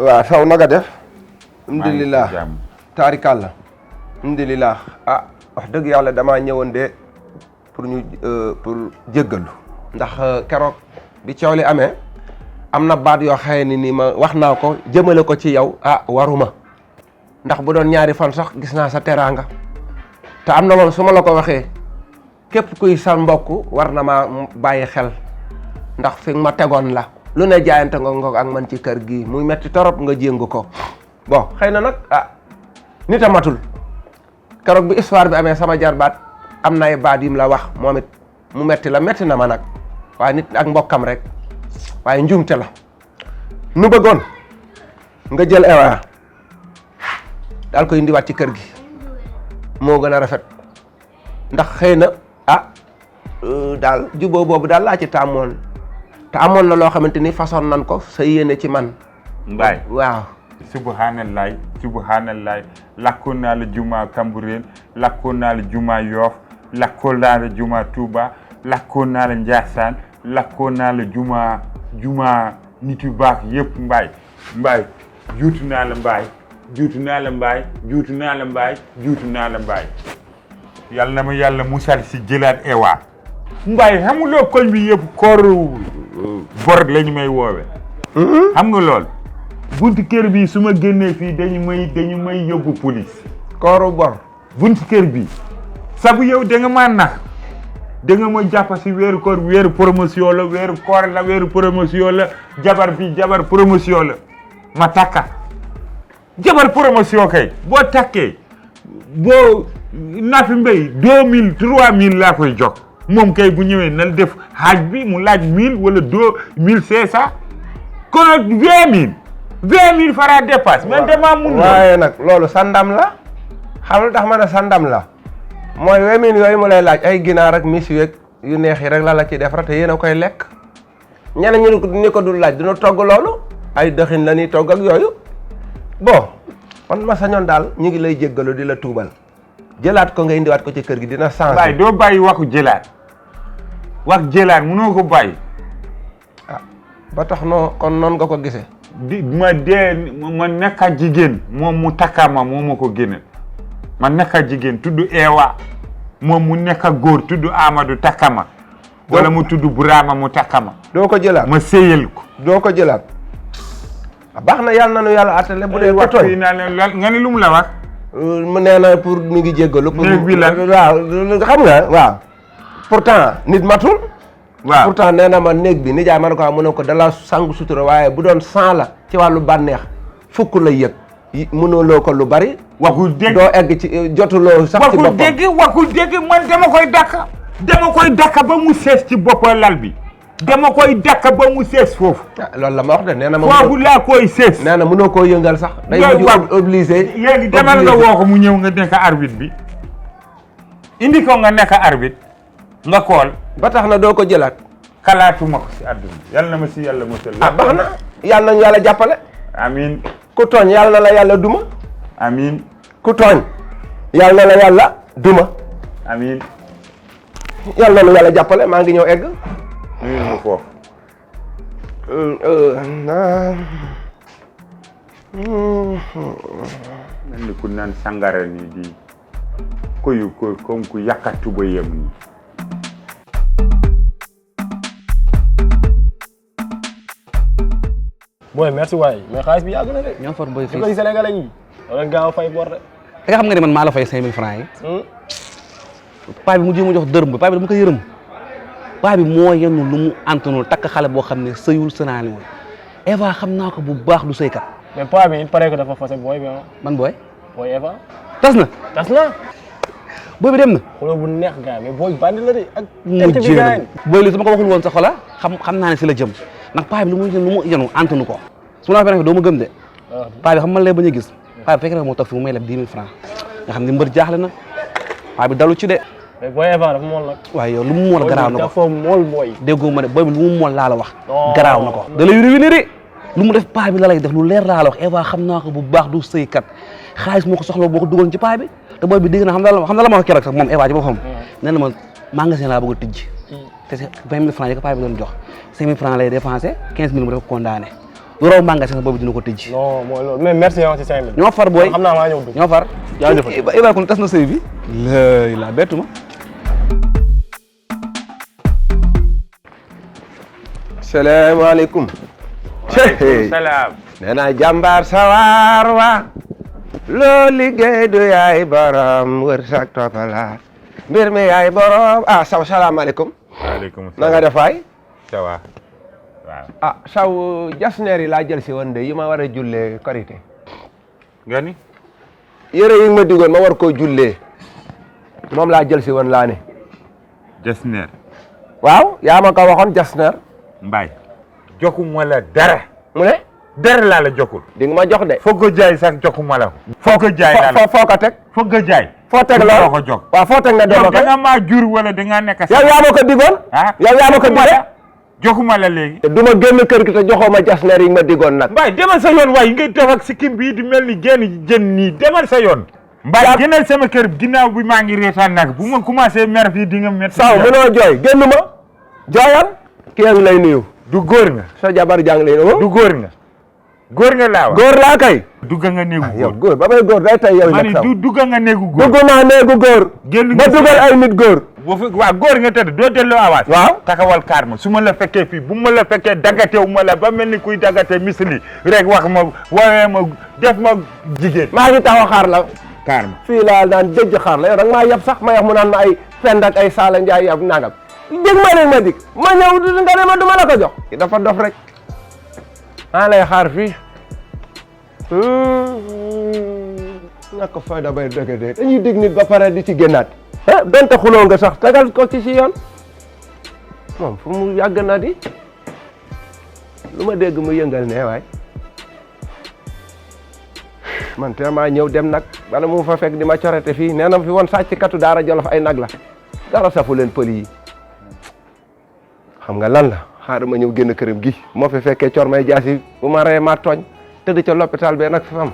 waaw saw naga def alhamdulilah taarikàlla alhamdulilah wax dëgg yàlla damaa ñëwoon de pour jéggalu ndax keroog bi coow li amee am na baat yoo xaye ni ma wax naa ko jëmale ko ci yow waruma ndax bu doon ñaari fan sax gis naa sa teraanga te am na moom su ma la ko waxee képp kuy sa mbokk war na ma bàyyi xel ndax fi ma tegoon la lu ne jaayante nga ak man ci kër gi muy metti torop nga jéng ko bon xëy na nag nit a matul keroog bi histoire bi amee sama jarbaat am na ay baat yim la wax moom it mu metti la metti na ma nag waaye nit ak mbokkam rek waaye njuumte la nu bëggoon nga jël Ewa daal koy indiwaat ci kër gi moo gën a rafet ndax xëy na daal juboo boobu daal laa ci tàmmoon te amoon na loo xamante ni façon nan ko sa yéene ci man Mbaye waaw subhanallah lakkoon naa la juma Cambérène lakkoon naa la juma Yoff lakkoon naa la juma Touba lakkoon naa la Ndiassane lakkoon naa la juma nit yu baax yëpp Mbaye juutu naa la Mbaye yàlla na ma yàlla musal si jëlaat Ewa Mbaye xamuloo koñ bi yëpp kooru bor lañu may woowe xam nga lool buntu kër bi su ma génnee fii dañu may yóbbu police kooru bor buntu kër bi sabu yow da nga ma nax da nga ma jàpp si weeru koor weeru promotion la weeru koor la weeru promotion la jabar promotion la ma takka jabar promotion kay boo takkee boo Nafi Mbaye 2000 3000 laa koy jox moom kay bu ñëwee nal def xaaj bi mu laaj 1000 wala 2500 kon 20000 fara dépasse man dama mun waaye nag loolu sandam la xam lu tax ma ne sandam la mooy 20000 yooyu mu lay laaj ay ginaar ak mis yeeg yu neex yi rek la ci def rek te yéen a koy lekk ñeneen ñu ko dul laaj dina togg loolu ay dëxin la ñuy togg ak yooyu bon man ma sañoon daal ñu ngi lay jéggalu di la tuubal jëlaat ko nga indiwaat ko ci kër gi dina changé. waaye doo bàyyi waxu jëlaat mënoo ko bàyyi. ba tax kon noonu nga ko gisee. ma nekka jigéen moom mu takkama moo ma ko génne ma nekka jigéen tudd Ewa moom mu nekka góor tudd Amadou takkama wala mu tudd Burama mu takkama. doo ko jëlaat ma séyal ko. doo ko jëlaat. baax na yàlla na nu yàlla attale bu dee ko tooñ nga ni lu mu la wax. mu nee na pour mi ngi jéggalu. néeg bi la waaw xam nga waaw. pourtant nit matul. waaw pourtant nee na ma néeg bi nijaay ma ne ko mu ne ko dala sangu sutura waaye bu doon 100 la ci wàllu bànneex fukk la yëg mënuloo ko lu bari. waxul dégg doo egg ci jotuloo sax ci boppam waxul dégg man dama koy dakka ba mu sees ci boppam lal bi. dama koy dakka ba mu sees foofu. loolu la ma wax de nee na ma. foofu laa koy sees. nee na mënoo koo yëngal sax. day mujj obligé. léegi demal nga woo ko mu ñëw nga nekk arbitre bi. indi ko nga nekk arbitre. nga kool. ba tax na doo ko jëlaat. xalaatuma ko si àdduna yàlla na ma si yàlla musal. baax na yàlla nañu yàlla jàppale. amiin. ku tooñ yàlla na la yàlla duma. amiin. ku tooñ yàlla na la yàlla duma. amiin. yàlla na yàlla jàppale maa ngi ñëw egg. nuyu ma foofu. mel ni ku naan sangara nii di koyu ko comme ku yàkkatu ba yem nii. booy merci waay mais xaalis bi yàgg na de. ñoo for booy fii ci Sénégalais yi. wala gaaw a fay bor de. da nga xam nga ne man maa la fay 5000 francs yi. paa bi mu jéem a jox dërëm ba paa bi dama ko yërëm. paa bi moo yenu lu mu antanul takk xale boo xam ne sëyul sënaaniwul Eva xam naa ko bu baax du sëykat. mais paa bi il paraît que dafa fase booy bi man booy. booy Eva. tas na. booy bi dem na. xooloo bu neex gaa mais booy bandi la de ak. mu jéem booy li su ma ko waxul woon sa xola xam naa ne si la jëm ndax paa bi lu mu yenu antanu ko su ma la waxee doo ma gëm de. paa bi xam man lay bañ a gis. paa bi fekk na moo toog fi mu may leb 10 000 francs nga xam ne mbër jaaxle na paa bi dalu ci de. mais booy Eva dafa mool nag. waaye yow lu mu mool garaaw na ko dafa mool booy. déggoo ma ne booy bi lu mu mool laa la wax. garaaw na ko da lay ruiné lu mu def paa bi la lay def lu leer laa la wax Eva xam naa ko bu baax du sëykat xaalis moo ko soxla boo ko dugal ci paa bi te booy bi dégg na xam na la ma wax keroog sax moom Eva ci boppam nee na ma magasin laa bëgg a tijji te 20 000 francs yi ko paa bi doon jox 5 000 francs lay dépensé 15 000 mu def condamné lu raw magasin boobu dina ko tëj. non mooy loolu mais merci yow ci 5000. ñoo far booy xam naa maa ñëw dugg. ñoo far. jaajëfal Iba kon tas na sëy bi. la bettu ma. salaamaaleykum. salaam. nee naa jàmbaar sawar wa loo liggéey du yaay borom wërsëg toppala mbir mi yaay borom salaamaaleykum. waaleykum salaam na nga def waay. ça va waaw. saw jasneer yi laa jël si woon de yi ma war a jullee korité. nga ni. yére yi ma digoon ma war koo jullee moom laa jël si woon laa ne. jasneer. waaw yaa ma ko waxoon jasneer. Mbaye. jokkuma la dara. mu ne. dara laa la jokkul. di nga ma jox de. foo ko jaay sax jokkuma la ko. foo ko jaay laa la foo ko teg. foo ko jaay. foo teg loolu ko jokk. waaw foo teg nga delloo yow ko. da nga maa jur wala da nga nekk. yow yaa ma ko digoon. yow yaa ma ko digoon. jokkuma la léegi. te du ma génn kër gi te joxoo ma jasneer yi ma digoon nag. Mbaye demal sa yoon waaye ngay def ak sikkim bii di mel ni génn jën nii demal sa yoon. Mbaye génnal sama kër ginnaaw bi maa ngi reetaan nag bu ma commencé mer fii di nga métti. saw mënoo jooy génn ma jooyal. kii ngi lay nuyu. du góor nga. sa jabar jàng lay nuyu. du góor nga. góor nga laa wax. góor laa kay. dugga nga néegu yow góor. góor ba may góor day tay yow ma nag ni saw. dugga nga néegu góor. dugg naa néegu góor. génn ba nga dugal ay nit góor. waaw góor nga tëdd doo delloo awaat. waaw taxawal kaar ma su ma la fekkee fii bu ma la fekkee daggatewu ma la ba mel ni kuy daggate misli rek wax ma woowee ma def ma jigéen. maa ngi taxaw xaar la. kaar ma. fii laa daan dëjj xaar la yow danga maa yab sax ma wax mu naan ma ay fend ak ay saala njaay yab nangam. dégg ma rek ma dig ma ñëw nga ne ma duma la ko jox. dafa dof rek. maa lay xaar fii. ñàkk fayda bay dëgg de dañuy dégg nit ba pare di ci génnaat. donte xuloo nga sax tegal ko ci si yoon. moom fu mu yàgg na di. lu ma dégg mu yëngal ne waay. man te maa ñëw dem nag bala mu fa fekk di ma corete fii nee na fi woon sàcc katu daara Jolof ay nag la dara safu leen pël yi xam nga lan la xaaral ma ñëw génn këram gi moo fi fekkee cor may jaasi bu ma ree maa tooñ tëdd ca l'hôpital bee nag fi am